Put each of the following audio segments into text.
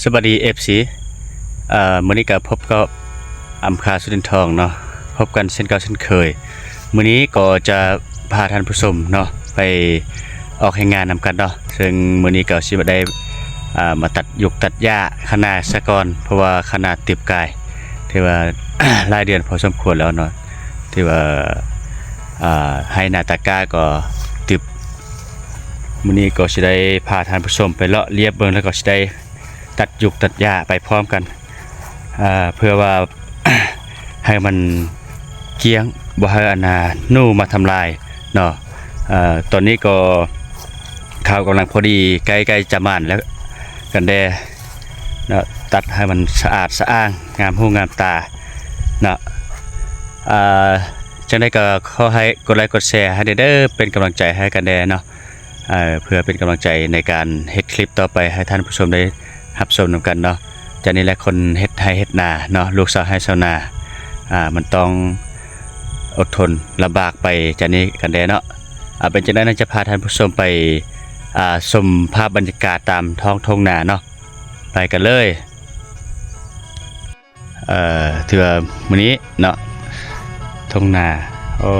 ສະບາຍດີ ເອັຟຊີ ເອີ ມື້ນີ້ກໍພົບກັບອຳຄາ ສຸລິນທອງເນາະ, ພົບກັນເຊັ່ນເກົ່າເຊັ່ນເຄີຍ. ມື້ນີ້ກໍຈະພາທ່ານຜູ້ຊົມເນາະ ໄປອອກແຮງງານນຳກັນເນາະ. ເຊິ່ງມື້ນີ້ກໍຊິມາໄດ້ ອ່າ ມາຕັດຫຍ້າຕັດຫຍ້າຄະນາສາກ່ອນ, ເພາະວ່າຄະນາຕຶບກາຍ ຖືວ່າ ຫຼາຍເດືອນພໍສົມຄວນແລ້ວເນາະ, ຖືວ່າ ອ່າ ໄຮ່ນາຕາກ້າກໍຕຶບ. ມື້ນີ້ກໍຊິໄດ້ພາທ່ານຜູ້ຊົມໄປເລາະລຽບເບິ່ງ ແລ້ວກໍຊິໄດ້ ຕັດຫຍ້າຕັດຫຍ້າໄປພ້ອມກັນ ເພື່ອວ່າ ໃຫ້ມັນກ້ຽງ ບໍ່ໃຫ້ອັນນ່າ ໜູມາທຳລາຍເນາະ. ຕອນນີ້ກໍເຂົ້າກຳລັງພໍດີ ໃກ້ໆຈະໝານແລ້ວກັນແດ່ເນາະ, ຕັດໃຫ້ມັນສະອາດສະອ້າງ ງາມຫູງາມຕາເນາະ. ຈັ່ງໃດກໍຂໍໃຫ້ກົດໄລກົດແຊໃຫ້ແດ່ເດີ ເປັນກຳລັງໃຈໃຫ້ກັນແດ່ເນາະ. ເອີ ເພື່ອເປັນກຳລັງໃຈໃນການເຮັດຄລິບຕໍ່ໄປໃຫ້ທ່ານຜູ້ຊົມໄດ້ຮັບຊົມນຳກັນເນາະ. ຈາກນີ້ແຫຼະ ຄົນເຮັດໄຮ່ເຮັດນາເນາະ, ລູກຊາວໄຮ່ຊາວນາ ອ່າ ມັນຕ້ອງອົດທົນລຳບາກໄປຈາກນີ້ກັນແດ່ເນາະ. ອ່າ ເປັນຈັ່ງໃດນະ ຈະພາທ່ານຜູ້ຊົມໄປ ອ່າ ຊົມພາບບັນຍາກາດຕາມທ້ອງທົ່ງນາເນາະ, ໄປກັນເລີຍ. ເອີ ຖືວ່າມື້ນີ້ເນາະ ທົ່ງນາ ໂອ້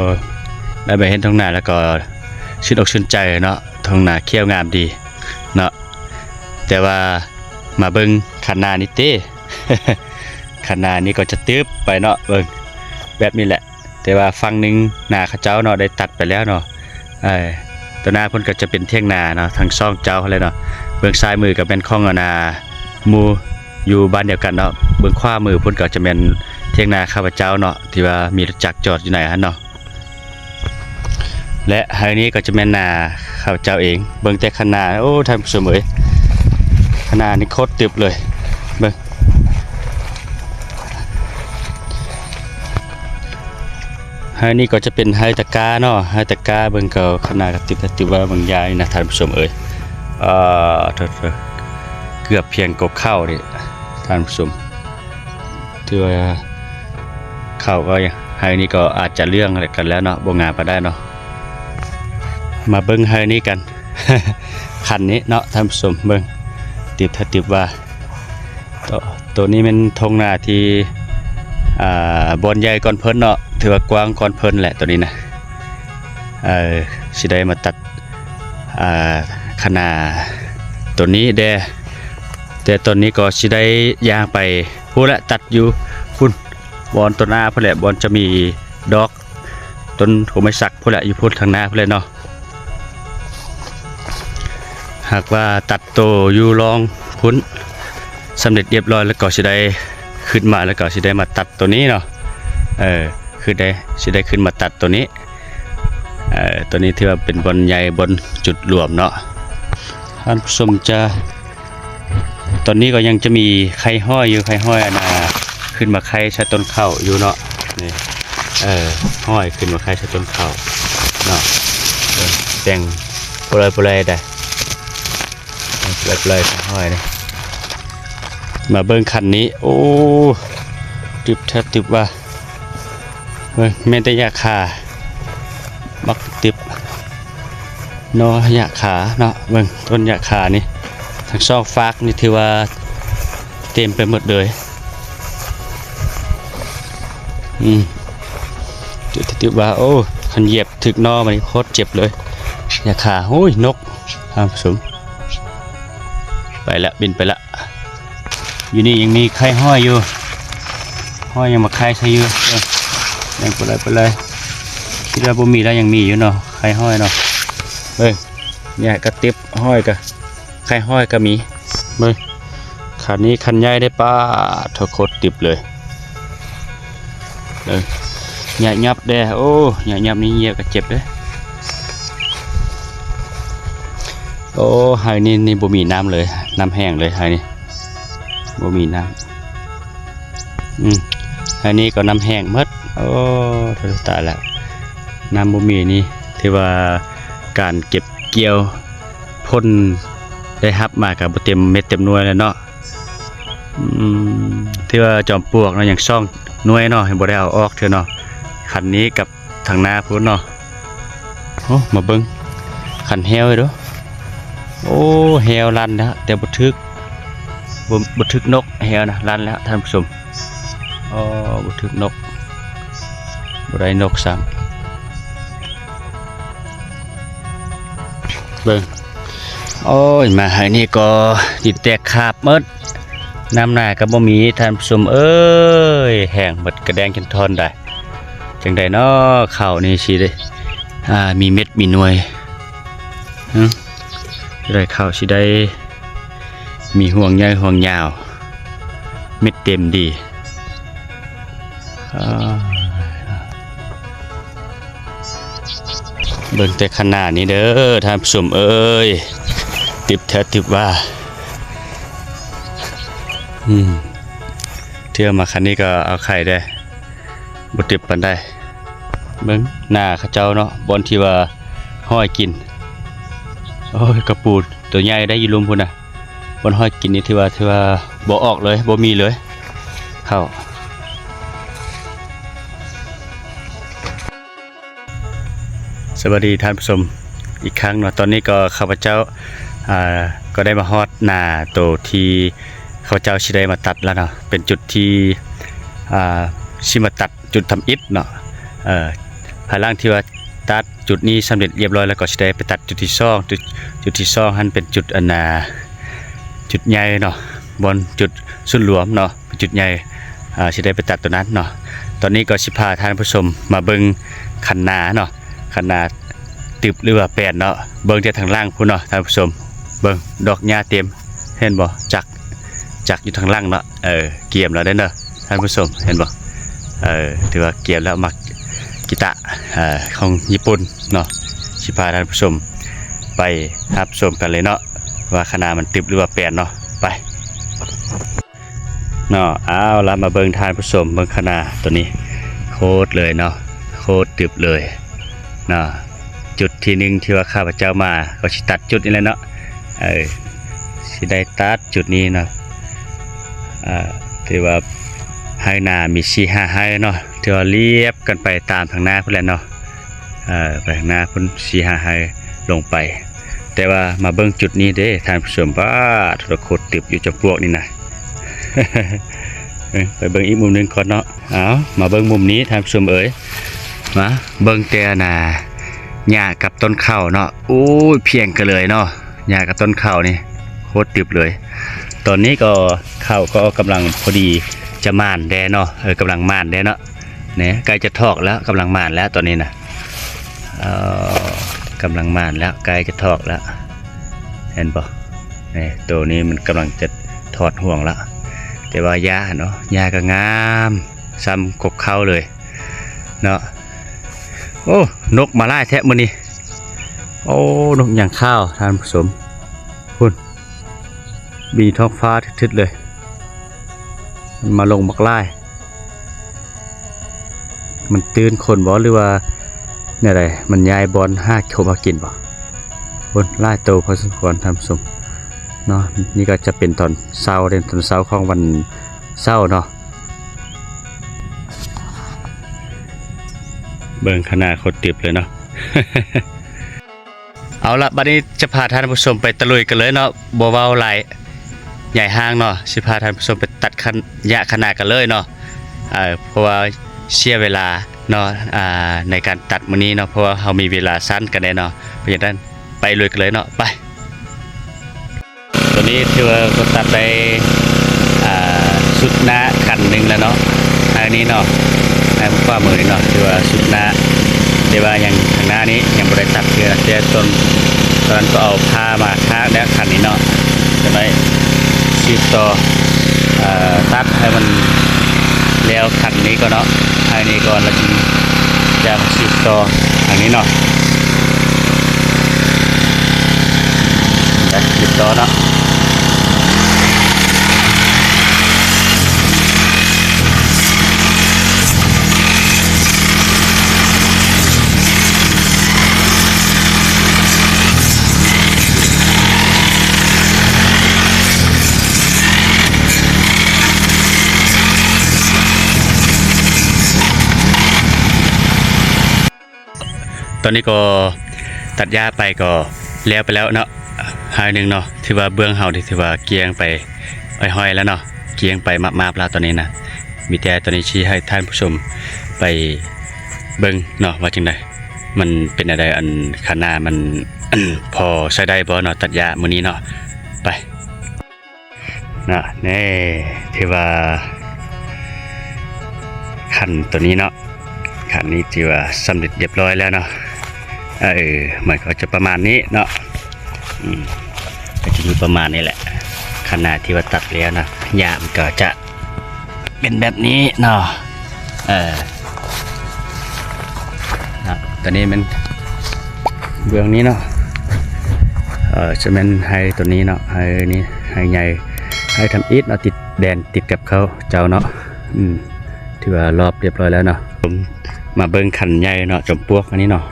ໄດ້ມາເຫັນທົ່ງນາແລ້ວກໍຊື່ນອົກຊື່ນໃຈເນາະ, ທົ່ງນາຂຽວງາມດີເນາະ. ແຕ່ວ່າມາເບິ່ງຄັນນານີ້ເຕ ຄັນນານີ້ກໍຈະຕຶບໄປເນາະ, ເບິ່ງແບບນີ້ແຫຼະ. ແຕ່ວ່າຝັ່ງໜຶ່ງນາເຂົາເຈົ້າເນາະ ໄດ້ຕັດໄປແລ້ວເນາະ. ເອີ ຕໍ່ໜ້າພຸ້ນກໍຈະເປັນຖຽງນາເນາະ ທັງສອງເຈົ້າຫັ້ນແຫຼະເນາະ. ເບື້ອງຊ້າຍມືກໍແມ່ນຂອງອັນນ່າ ໝູ່ຢູ່ບ້ານດຽວກັນເນາະ, ເບື້ອງຂວາມືພຸ້ນກໍຈະແມ່ນຖຽງນາຂ້າພະເຈົ້າເນາະ ທີ່ວ່າມີລົດຈັກຈອດຢູ່ໃນຫັ້ນເນາະ. ແລະ ໄຮ່ນີ້ກໍຈະແມ່ນນາຂ້າພະເຈົ້າເອງ. ເບິ່ງແຕ່ຄັນນາ ໂອ້ ທ່ານຜູ້ຊົມເອີຍ ຄັນນານີ້ໂຄດຕຶບເລີຍ ເບິ່ງ. ໄຮ່ນີ້ກໍຈະເປັນໄຮ່ຕາກ້າເນາະ, ໄຮ່ຕາກ້າ. ເບິ່ງກໍຂະໜາດກໍຕິບ ຕິບວ່າບາງຢ່າງນີ້ນະທ່ານຜູ້ຊົມເອີຍ. ເອີ ເກືອບພຽງກວ່າເຂົ້າເດ້ທ່ານຜູ້ຊົມ, ຖືວ່າເຂົ້າກໍ ໄຮ່ນີ້ກໍອາດຈະເຫຼືອງກັນແລ້ວເນາະ, ບໍ່ງາມປານໃດເນາະ. ມາເບິ່ງໄຮ່ນີ້ກັນ ຄັນນີ້ເນາະທ່ານຜູ້ຊົມ, ເບິ່ງ ຕິບ ຖ້າຕິບວ່າ ໂຕ ໂຕນີ້ແມ່ນທົ່ງນາທີ່ ອ່າ ບ່ອນໃຫຍ່ກ່ອນເພິ່ນເນາະ, ຖືວ່າກວ້າງກ່ອນເພິ່ນແຫຼະໂຕນີ້ນະ. ເອີ ຊິໄດ້ມາຕັດ ອ່າ ຄະນາໂຕນີ້ແດ່, ແຕ່ຕອນນີ້ກໍຊິໄດ້ຍ່າງໄປພຸ້ນແຫຼະ, ຕັດຢູ່ພຸ້ນ ບ່ອນຕົ້ນອ້າພຸ້ນແຫຼະ, ບ່ອນຈະມີດອກ ຕົ້ນໂພໄມ້ສັກພຸ້ນແຫຼະ, ຢູ່ພຸ້ນທາງໜ້າພຸ້ນແຫຼະເນາະ. ຫາກວ່າຕັດໂຕຢູ່ລ່ອງພຸ້ນສຳເລັດຮຽບຮ້ອຍແລ້ວ ກໍຊິໄດ້ຂຶ້ນມາ ແລ້ວກໍຊິໄດ້ມາຕັດໂຕນີ້ເນາະ. ເອີ ຄືໄດ້ ຊິໄດ້ຂຶ້ນມາຕັດໂຕນີ້. ເອີ ໂຕນີ້ຖືວ່າເປັນບ່ອນໃຫຍ່ ບ່ອນຈຸດລວມເນາະ. ທ່ານຜູ້ຊົມຈະ ຕອນນີ້ກໍຍັງຈະມີໄຂ່ຫອຍຢູ່, ໄຂ່ຫອຍອັນນ່າ ຂຶ້ນມາໄຂ່ໃສ່ຕົ້ນເຂົ້າຢູ່ເນາະ. ນີ້ ເອີ ຫອຍຂຶ້ນມາໄຂ່ໃສ່ຕົ້ນເຂົ້າເນາະ. ເອີ ແຕ່ງປະເລີຍໆໄດ໋ ແຕ່ງປະເລີຍໆ ໄຂ່ຫອຍນີ້. ມາເບິ່ງຄັນນີ້ ໂອ້ ຕຶບແທ້ ຕຶບວ່າ ເບິ່ງ ແມ່ນແຕ່ຫຍ້າຄາ ບັກຕຶບ ໜໍ່ຫຍ້າຄາເນາະ. ເບິ່ງຕົ້ນຫຍ້າຄານີ້ ທັງສອງຟາກນີ້ຖືວ່າເຕັມໄປໝົດເລີຍ. ອືມ ຖື ຖືວ່າ ໂອ້ ຄັນຢຽບຖືກໜໍ່ມັນນີ້ໂຄດເຈັບເລີຍ ຫຍ້າຄາ. ໂອ້ຍ ນົກ ທ່ານຜູ້ຊົມ ໄປລະ ບິນໄປລະ. ຢູ່ນີ້ຍັງມີໄຂ່ຫອຍຢູ່, ຫອຍຍັງມາໄຂ່ໃສ່ຢູ່. ເອີ ຍັງໄປເລີຍ ໄປເລີຍ. ຄິດວ່າບໍ່ມີແລ້ວ ຍັງມີຢູ່ເນາະ ໄຂ່ຫອຍເນາະ. ເບິ່ງ ຫຍ້າກະຕິບ, ຫອຍກະ ໄຂ່ຫອຍກະມີ. ເບິ່ງ ຄັນນີ້ຄັນໃຫຍ່ເດ້ ປາດໂທ້ ໂຄດຕິບເລີຍ. ເອີ ຫຍ້າຫຍັບເດ້. ໂອ້ ຫຍ້າຫຍັບນີ້ຢຽບກະເຈັບເດ້. ໂອ້ ໄຮ່ນີ້ ນີ້ບໍ່ມີນ້ຳເລີຍ, ນ້ຳແຫ້ງເລີຍໄຮ່ນີ້ ບໍ່ມີນ້ຳ. ອືມ ໄຮ່ນີ້ກໍນ້ຳແຫ້ງໝົດ. ໂອ້ ຕາຍລະ ນ້ຳບໍ່ມີນີ້ ຖືວ່າການເກັບກ່ຽວຜົນໄດ້ຮັບມາກໍບໍ່ເຕັມເມັດເຕັມໜ່ວຍແລ້ວເນາະ. ອືມ ຖືວ່າຈອມປວກເນາະ ຍັງສອງໜ່ວຍເນາະ ຍັງບໍ່ໄດ້ເອົາອອກເທື່ອເນາະ. ຄັນນີ້ກັບທາງໜ້າພຸ້ນເນາະ. ໂອ້ ມາເບິ່ງຄັນແຮ້ວເດີ້. ໂອ້ ແຮ້ວລັ່ນນະ ແຕ່ບໍ່ຖືກ. ບໍ່ ບໍ່ຖືກນົກແຮວນະ ລັນແລ້ວທ່ານຜູ້ຊົມ. ອໍ ບໍ່ຖືກນົກ ບໍ່ໄດ້ນົກຊ້ຳ. ເບິ່ງ ໂອ້ຍ ມາໃຫ້ນີ້ກໍດິນແຕກຄາບໝົດ ນ້ຳນາກໍບໍ່ມີທ່ານຜູ້ຊົມເອີຍ ແຫ້ງໝົດກະແດງຈົນທ່ອນໄດ໋. ຈັ່ງໃດນໍ ເຂົ້ານີ້ຊິໄດ້ ອ່າ ມີເມັດມີໜ່ວຍ ຮຶ ຊິໄດ້ເຂົ້າຊິໄດ້ມີຮວງໃຫຍ່ຮວງຍາວ ເມັດເຕັມດີ. ອ່າ ເບິ່ງແຕ່ຂະໜານີ້ເດີທ່ານຜູ້ຊົມເອີຍ ຕຶບແທ້ຕຶບວ່າ ອືມ ເທື່ອມາຂະໜາດນີ້ກໍເອົາໄຂ່ເດ້ ບໍ່ຕຶບປານໃດ. ເບິ່ງນາເຂົາເຈົ້າເນາະ ບ່ອນທີ່ວ່າຫ້ອຍກິນ ໂອ້ຍ ກະປູໂຕໃຫຍ່ໄດ້ຢູ່ລຸ່ມພຸ້ນນະ. ບ່ອນຫ້ອຍກິນນີ້ຖືວ່າ ຖືວ່າບໍ່ອອກເລີຍ ບໍ່ມີເລີຍເຂົ້າ. ສະບາຍດີທ່ານຜູ້ຊົມອີກຄັ້ງເນາະ. ຕອນນີ້ກໍຂ້າພະເຈົ້າ ອ່າ ກໍໄດ້ມາຮອດນາໂຕທີ່ຂ້າພະເຈົ້າຊິໄດ້ມາຕັດແລ້ວເນາະ ເປັນຈຸດທີ່ ອ່າ ຊິມາຕັດຈຸດທຳອິດເນາະ. ເອີ ພາຍຫຼັງທີ່ວ່າຕັດຈຸດນີ້ສຳເລັດລຽບຮ້ອຍແລ້ວ ກໍຊິໄດ້ໄປຕັດຈຸດທີສອງ ຈຸດ ຈຸດທີສອງຫັ້ນເປັນຈຸດ ອັນນ່າ ຈຸດໃຫຍ່ເນາະ ບ່ອນຈຸດສູນລວມເນາະ ເປັນຈຸດໃຫຍ່ ອ່າ ຊິໄດ້ໄປຕັດໂຕນັ້ນເນາະ. ຕອນນີ້ກໍຊິພາທ່ານຜູ້ຊົມມາເບິ່ງຄັນນາເນາະ ຄັນນາຕຶບ ຫຼືວ່າແປນເນາະ. ເບິ່ງແຕ່ທາງຫຼັງພຸ້ນເນາະທ່ານຜູ້ຊົມ ເບິ່ງດອກຫຍ້າເຕັມ ເຫັນບໍ່ ຈັກ ຈັກຢູ່ທາງຫຼັງເນາະ. ເອີ ກຽມແລ້ວເດ້ເນາະທ່ານຜູ້ຊົມ ເຫັນບໍ່. ເອີ ຖືວ່າກຽມແລ້ວ ໝາກກິຕະ ເອີ ຂອງຍີ່ປຸ່ນເນາະ. ຊິພາທ່ານຜູ້ຊົມໄປຮັບຊົມກັນເລີຍເນາະ ວ່າຄະນາມັນຕຶບ ຫຼືວ່າແປນເນາະ. ໄປເນາະ. ເອົາລະ ມາເບິ່ງທ່ານຜູ້ຊົມ ເບິ່ງຄະນາໂຕນີ້ ໂຄດເລີຍເນາະ ໂຄດຕຶບເລີຍເນາະ. ຈຸດທີໜຶ່ງທີ່ວ່າຂ້າພະເຈົ້າມາ ກໍຊິຕັດຈຸດນີ້ແຫຼະເນາະ. ເອີ ຊິໄດ້ຕັດຈຸດນີ້ເນາະ. ເອີ ຖືວ່າໄຮ່ນາມີສີ່ຫ້າໄຮ່ເນາະ ຖືວ່າລຽບກັນໄປຕາມທາງໜ້າພຸ້ນແຫຼະເນາະ. ເອີ ໄປທາງໜ້າພຸ້ນສີ່ຫ້າໄຮ່ລົງໄປ. ແຕ່ວ່າມາເບິ່ງຈຸດນີ້ເດ້ທ່ານຜູ້ຊົມ ປາດ ໂຄດຕຶບຢູ່ຈຳພວກນີ້ນະ. ເອີ ໄປເບິ່ງອີກມຸມໜຶ່ງກ່ອນເນາະ. ເອົາ ມາເບິ່ງມຸມນີ້ທ່ານຜູ້ຊົມເອີຍ ມາເບິ່ງແຕ່ນາຫຍ້າກັບຕົ້ນເຂົ້າເນາະ. ໂອ້ຍ ພຽງກັນເລີຍເນາະ ຫຍ້າກັບຕົ້ນເຂົ້ານີ້ ໂຄດຕຶບເລີຍ. ຕອນນີ້ກໍເຂົ້າກໍກຳລັງພໍດີຈະໝານແດ່ເນາະ ເອີ ກຳລັງໝານແດ່ເນາະ. ນີ້ໃກ້ຈະຖອກແລ້ວ ກຳລັງໝານແລ້ວຕອນນີ້ນະ. ເອີ ກຳລັງໝານແລ້ວ ໃກ້ຈະຖອກແລ້ວ ເຫັນບໍ່. ນີ້ ໂຕນີ້ມັນກຳລັງຈະຖອດຮວງແລ້ວ ແຕ່ວ່າຫຍ້າເນາະ ຫຍ້າກໍງາມ ສ່ຳກົກເຂົ້າເລີຍເນາະ. ໂອ້ ນົກມາຫຼາຍແທ້ມື້ນີ້. ໂອ້ ນົກຫຍັງຂາວທ່ານຜູ້ຊົມ ພຸ້ນ ບິນທ້ອງຟ້າທຶດໆເລີຍ ມັນມາລົງບັກຫຼາຍ. ມັນຕື່ນຄົນບໍ່ ຫຼືວ່າແນວໃດ ມັນຍ້າຍບ່ອນຫາຄົບຫາກິນບໍ່. ໂອ້ ຫຼາຍໂຕພໍສົມຄວນທ່ານຜູ້ຊົມເນາະ. ນີ້ກໍຈະເປັນຕອນເຊົ້າເດ້ ຕອນເຊົ້າຂອງວັນເສົາເນາະ. ເບິ່ງຂະໜາດໂຄດຕຶບເລີຍເນາະ. ເອົາລະ ບັດນີ້ຈະພາທ່ານຜູ້ຊົມໄປຕະລຸຍກັນເລີຍເນາະ ບໍ່ເວົ້າຫຼາຍໃຫຍ່ຫ້າງເນາະ ຊິພາທ່ານຜູ້ຊົມໄປຕັດຂະ ຫຍ້າຄະນາກັນເລີຍເນາະ. ເອີ ເພາະວ່າເສຍເວລາເນາະ ອ່າ ໃນການຕັດມື້ນີ້ເນາະ ເພາະວ່າເຮົາມີເວລາສັ້ນກັນແດ່ເນາະ. ເພາະສະນັ້ນໄປລຸຍກັນເລີຍເນາະ ໄປ. ຕອນນີ້ຖືວ່າກໍຕັດໄດ້ ອ່າ ສຸດໜ້າຄັນໜຶ່ງແລ້ວເນາະ ໃນນີ້ເນາະ ໃນຂວາມືນີ້ເນາະ ຖືວ່າສຸດໜ້າ. ແຕ່ວ່າຍັງ ທາງໜ້ານີ້ຍັງບໍ່ໄດ້ຕັດເທື່ອ ແຕ່ຕົນ ຕອນນັ້ນກໍເອົາຜ້າມາທາກແລ້ວຄັນນີ້ເນາະ. ຈະໄດ້ສືບຕໍ່ ເອີ ຕັດໃຫ້ມັນແລ້ວຄັນນີ້ກ່ອນເນາະ ໃຫ້ນີ້ກ່ອນ ແລ້ວຈຶ່ງຈະສືບຕໍ່ທາງນີ້ເນາະ. ໄປ ສືບຕໍ່ເນາະ. ຕອນນີ້ກໍຕັດຫຍ້າໄປກໍແລ້ວໄປແລ້ວເນາະ ໄຮ່ໜຶ່ງເນາະ. ຖືວ່າເບື້ອງເຮົານີ້ຖືວ່າກ້ຽງໄປ ຫ້ອຍໆແລ້ວເນາະ, ກ້ຽງໄປມາບໆແລ້ວຕອນນີ້ນະ. ມີແຕ່ຕອນນີ້ຊິໃຫ້ທ່ານຜູ້ຊົມໄປເບິ່ງເນາະ ວ່າຈັ່ງໃດ ມັນເປັນແນວໃດ, ອັນຄະນາມັນພໍໃຊ້ໄດ້ບໍ່ເນາະ ຕັດຫຍ້າມື້ນີ້ເນາະ. ໄປ ນະ ແນ່ ຖືວ່າຄັນໂຕນີ້ເນາະ, ຄັນນີ້ຖືວ່າສຳເລັດຮຽບຮ້ອຍແລ້ວເນາະ. ເອີ ມັນກໍຈະປະມານນີ້ເນາະ, ອືມ ກໍຈະຢູ່ປະມານນີ້ແຫຼະ. ຄະນາທີ່ວ່າຕັດແລ້ວນະ ຫຍ້າມັນກໍຈະເປັນແບບນີ້ເນາະ. ເອີ ນະ ໂຕນີ້ແມ່ນເບື້ອງນີ້ເນາະ, ເອີ ຈະແມ່ນໄຮ່ໂຕນີ້ເນາະ, ໄຮ່ນີ້ ໄຮ່ໃຫຍ່ ໄຮ່ທຳອິດເນາະ, ຕິດແດນ ຕິດກັບເຂົາເຈົ້າເນາະ. ອືມ ຖືວ່າລອບຮຽບຮ້ອຍແລ້ວເນາະ. ມາເບິ່ງຄັນໃຫຍ່ເນາະ, ຈອມປວກອັນນີ້ເນາະ.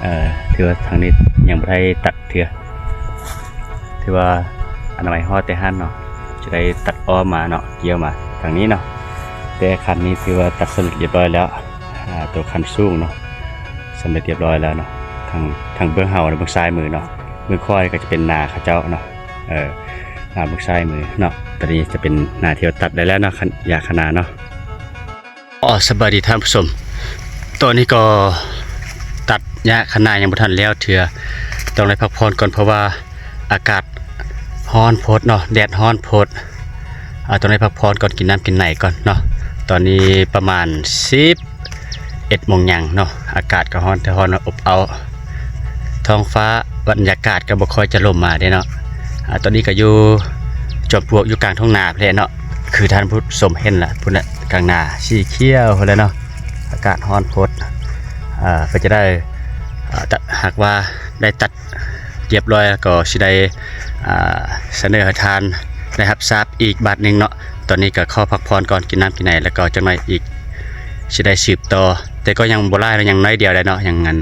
ເອີ ຖືວ່າທາງນີ້ຍັງບໍ່ໄດ້ຕັດເທື່ອ, ຖືວ່າອະນາໄມຮອດແຕ່ຫັ້ນເນາະ, ຈະໄດ້ຕັດອ້ອມມາເນາະ, ກ່ຽວມາທາງນີ້ເນາະ. ແຕ່ຄັນນີ້ຖືວ່າຕັດສຳເລັດຮຽບຮ້ອຍແລ້ວ, ອາ ໂຕຄັນສູງເນາະ ສຳເລັດຮຽບຮ້ອຍແລ້ວເນາະ. ທາງ ທາງເບື້ອງເຮົາ ເບື້ອງຊ້າຍມືເນາະ, ເບື້ອງຂວານີ້ກໍຈະເປັນນາເຂົາເຈົ້າເນາະ. ເອີ ນາເບື້ອງຊ້າຍມືເນາະ, ຕອນນີ້ຈະເປັນນາທີ່ວ່າຕັດໄດ້ແລ້ວເນາະ ຄັນ ຫຍ້າຄະນາເນາະ. ອໍ ສະບາຍດີທ່ານຜູ້ຊົມ, ຕອນນີ້ກໍຕັດຫຍ້າຄະນາຍັງບໍ່ທັນແລ້ວເທື່ອ, ຕ້ອງໄດ້ພັກຜ່ອນກ່ອນ ເພາະວ່າອາກາດຮ້ອນໂພດເນາະ, ແດດຮ້ອນໂພດ. ອາ ຕ້ອງໄດ້ພັກຜ່ອນກ່ອນ, ກິນນ້ຳກິນໃນກ່ອນເນາະ. ຕອນນີ້ປະມານສິບເອັດໂມງຫຍັງເນາະ, ອາກາດກໍຮ້ອນ ແຕ່ຮ້ອນອົບເອົາ. ທ້ອງຟ້າ ບັນຍາກາດກໍບໍ່ຄ່ອຍຈະລົມມາເດ້ເນາະ. ອາ ຕອນນີ້ກໍຢູ່ຈອມປວກ ຢູ່ກາງທົ່ງນາພຸ້ນແຫຼະເນາະ, ຄືທ່ານຜູ້ຊົມເຫັນລະ ພຸ້ນລະ ກາງນາສີຂຽວພຸ້ນແຫຼະເນາະ. ອາກາດຮ້ອນໂພດ. ອາ ເພິ່ນຈະໄດ້ ອາ ຕະ ຫາກວ່າໄດ້ຕັດຮຽບຮ້ອຍ ກໍຊິໄດ້ ອາ ສະເໜີໃຫ້ທ່ານໄດ້ຮັບຊາບອີກບາດໜຶ່ງເນາະ. ຕອນນີ້ກໍຂໍພັກຜ່ອນກ່ອນ, ກິນນ້ຳກິນໃນ ແລ້ວກໍຈັກໜ້ອຍອີກ ຊິໄດ້ສືບຕໍ່, ແຕ່ກໍຍັງບໍ່ຫຼາຍເນາະ, ຍັງໜ້ອຍດຽວໄດ້ເນາະ, ຍັງອັນ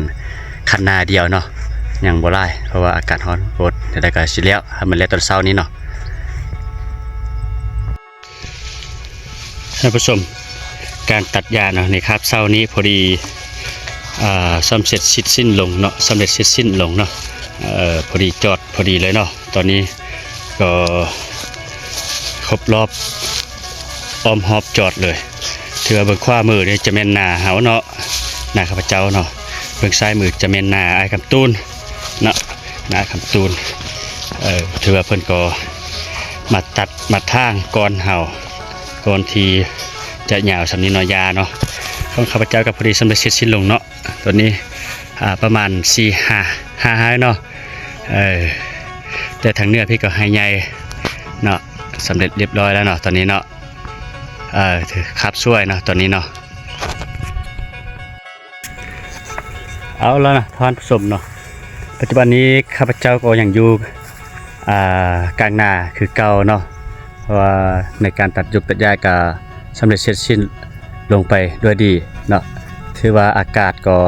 ຄັນນາດຽວເນາະ, ຍັງບໍ່ຫຼາຍ ເພາະວ່າອາກາດຮ້ອນໂພດ. ແນວໃດກໍຊິແລ້ວ ໃຫ້ມັນແລ້ວຕອນເຊົ້ານີ້ເນາະ ທ່ານຜູ້ຊົມ. ການຕັດຫຍ້າເນາະ ໃນຄາບເຊົ້ານີ້ພໍດີ ອ່າ ສຳເລັດເສັດສິ້ນລົງເນາະ, ສຳເລັດເສັດສິ້ນລົງເນາະ, ເອີ ພໍດີຈອດ ພໍດີເລີຍເນາະ. ຕອນນີ້ກໍຄົບລອບອ້ອມຮອບຈອດເລີຍ. ຖືວ່າເບື້ອງຂວາມືນີ້ຈະແມ່ນນາເຮົາເນາະ, ນາຂ້າພະເຈົ້າເນາະ, ເບື້ອງຊ້າຍມືຈະແມ່ນນາອ້າຍຄຳຕູນເນາະ, ນາອ້າຍຄຳຕູນ. ເອີ ຖືວ່າເພິ່ນກໍມາຕັດມາຖາງກ່ອນເຮົາ, ກ່ອນທີ່ຈະຍາວສ່ຳນີ້ເນາະ ຫຍ້າເນາະ. ຂອງຂ້າພະເຈົ້າກໍພໍດີສຳເລັດເສັດສິ້ນລົງເນາະ. ຕອນນີ້ ອ່າ ປະມານສີ່ຫ້າ ຫ້າໄຮ່ເນາະ. ເອີ ແຕ່ທາງເໜືອພີ້ກໍໄຮ່ໃຫຍ່ເນາະ, ສຳເລັດຮຽບຮ້ອຍແລ້ວເນາະ ຕອນນີ້ເນາະ. ເອີ ຄາບສວຍເນາະ ຕອນນີ້ເນາະ. ເອົາລະນະ ທ່ານຜູ້ຊົມເນາະ, ປັດຈຸບັນນີ້ຂ້າພະເຈົ້າກໍຍັງຢູ່ ອ່າ ກາງນາຄືເກົ່າເນາະ. ເພາະວ່າໃນການຕັດຢົກຕັດຍ້າຍກໍສຳເລັດເສັດສິ້ນລົງໄປດ້ວຍດີເນາະ. ຖືວ່າອາກາດກໍ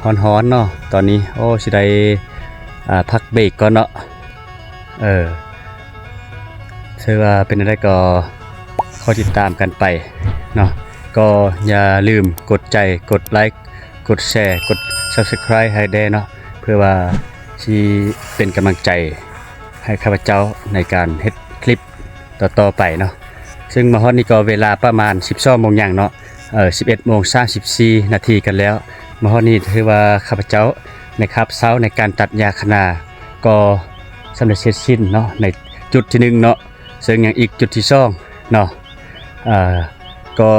ຮ້ອນໆເນາະຕອນນີ້. ໂອ້ ຊິໄດ້ ອ່າ ພັກເບຣກກ່ອນເນາະ. ເອີ ຖືວ່າເປັນແນວໃດກໍຄອຍຕິດຕາມກັນໄປເນາະ. ກໍຢ່າລືມກົດໃຈ ກົດໄລ ກົດແຊ ກົດ Subscribe ໃຫ້ແດ່ເນາະ, ເພື່ອວ່າຊິເປັນກຳລັງໃຈ ໃຫ້ຂ້າພະເຈົ້າໃນການເຮັດຄລິບຕໍ່ໆໄປເນາະ. ເຊິ່ງມາຮອດນີ້ກໍເວລາປະມານສິບສອງໂມງຫຍັງເນາະ, ເອີ ສິບເອັດໂມງສາມສິບສີ່ນາທີກັນແລ້ວ. ມາຮອດນີ້ຖືວ່າຂ້າພະເຈົ້າໃນຄາບເຊົ້າໃນການຕັດຫຍ້າຄະນາກໍສຳເລັດເສັດສິ້ນເນາະ ໃນຈຸດທີໜຶ່ງເນາະ, ເຊິ່ງຍັງອີກຈຸດທີສອງເນາະ. ເອີ ກໍ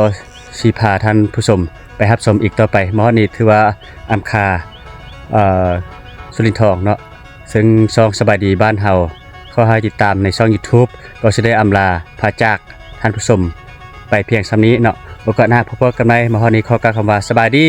ຊິພາທ່ານຜູ້ຊົມໄປຮັບຊົມອີກຕໍ່ໄປ. ມາຮອດນີ້ຖືວ່າອຳຄາ ເອີ ສຸລິນທອງເນາະ, ເຊິ່ງຊ່ອງສະບາຍດີບ້ານເຮົາ. ຂໍໃຫ້ຕິດຕາມໃນຊ່ອງ YouTube ກໍຊິໄດ້ອຳລາພາຈາກທ່ານຜູ້ຊົມໄປພຽງສ່ຳນີ້ເນາະ. ໂອກາດໜ້າພົບກັນໃໝ່. ມາຮອດນີ້ຂໍກ່າວຄຳວ່າສະບາຍດີ.